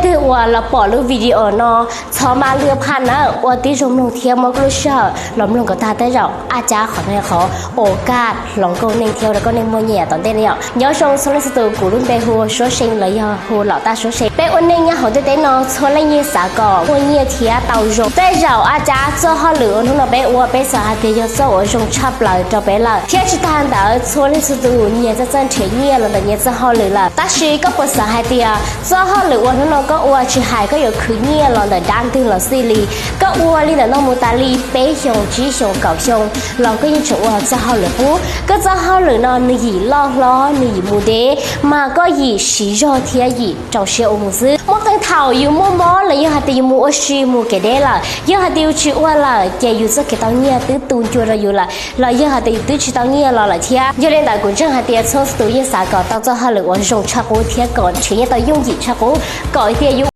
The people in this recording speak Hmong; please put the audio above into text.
Leej twg uas los pom lub video no, txhob maj lwj phaj nawb, ua tib zoo mloog thiab muab koj lub sij hawm los mloog kom tag, tej zaum ab cab qhov no yog qhov ua kaj hloov koj neej thiab ua rau koj neej muaj nyiaj tom ntej no yom. Nyob zoo txhua leej txhua tus, kuv lub npe hu ua Suab See los yog hu Los Taj Suab See. Peb ua neej nyob hauv ntiaj teb no txhua leej yeej xav kom muaj nyiaj thiab tau zoo. Tej zaum ab cab txoj hauj lwm uas hnub no peb ua, peb xav hais tias yog txoj uas zoo tshaj plaws rau peb lawm, thiab tsis tas ntawd txhua leej txhua tus nyias txawj txawj nrhiav nyiaj los ntawm nyias txoj hauj lwm lawm. Tab sis koj puas xav hais tias txoj hauj lwm uas hnub no koj ua, tsis hais koj yuav khwv nyiaj los ntawm dab ntwg los xij li, koj ua li ntawm no mus tas li peb xyoos, tsib xyoos, kaum xyoo los koj yeej tseem ua txoj hauj lwm qub? Koj txoj hauj lwm no nws yim loj hlob, nws yim mus deb, mas koj yim siv zog thiab yim rau siab ua mus xwb. Muaj qee thaum yus muaj mob los yog hais tias yus mus ua si mus kev deb lawm, yog hais tias yus tsis ua lawm ces yus txoj kev tau nyiaj twb tu ncua rau yus lawm, los yog hais tias yus twb tsis tau nyiaj los lawm thiab. Yog li ntawd kuv ntseeg hais tias txhua tus yeej xav kom tau txoj hauj lwm uas zoo tshaj qub thiab kom nrhiav nyiaj tau yooj yim tshaj qub, kom tias yus